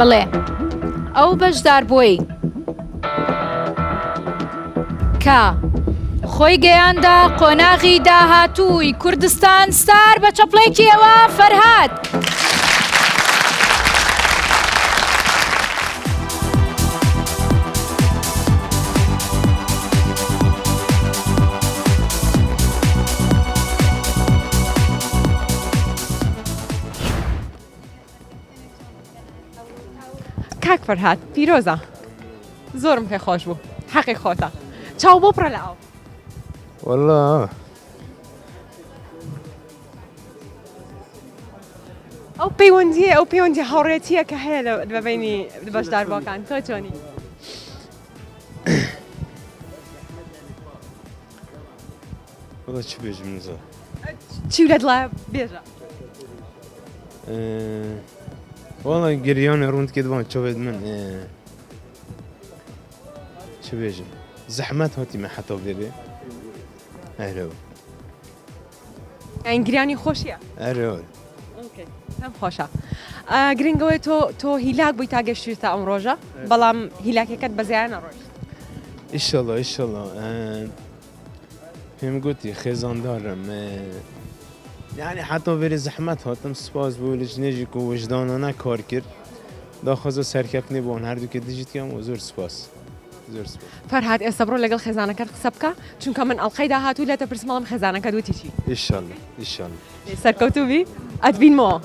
بەڵێ ئەو بەشداربووەی کە خۆی گەیاندە قۆناغی داهاتووی کوردستان ستار بە چەپڵێکیەوە فەرهاد. کاک فەرهاد پیرۆزە زۆرم پێ خۆش بوو حەقی خۆتە چاو بۆ پڕە لە ئاو والله ئەو پەیوەندیە ئەو پەیوەندی هاوڕێتیە کە هەیە لە بینی بەشداربووەکان تۆ چۆنی وەڵا چ بێژم نزا. چی لە دڵا بێژە. وەڵا گریانە ڕوون کرد وان چۆێت من چ بێژم زەحمەت هاتی مە حتا بێرێ ئەرەوە یان گریانی خۆشیە ئەرەوە پێم خۆشە گرنگەوەی تۆ تۆ هیلاک بووی تا گەشتویتە ئەم ڕۆژە بەڵام هیلاکەکەت بەزیان نەڕۆیشت ئیشەڵا ئیشەڵا پێم گوتی خێزاندارم یعنی حتا وێرە زەحمەت هاتم سپاس بۆ لجنێژی کو وجدانانە کار کرد داخوازە سەرکەفتنی بۆ هەردووکە دژیت کەم و زۆر سپاس زۆر سپاس. فەرهاد ئێستا بڕۆ لەگەڵ خێزانەکەت قسە بکە چونکە من ئەڵقەی داهاتوو لێت ئەپرسم ئەڵێم خێزانەکەت وتی چی. ئیشەڵا ئیشەڵا. سەرکەوتوو بی ئەتبینمەوە.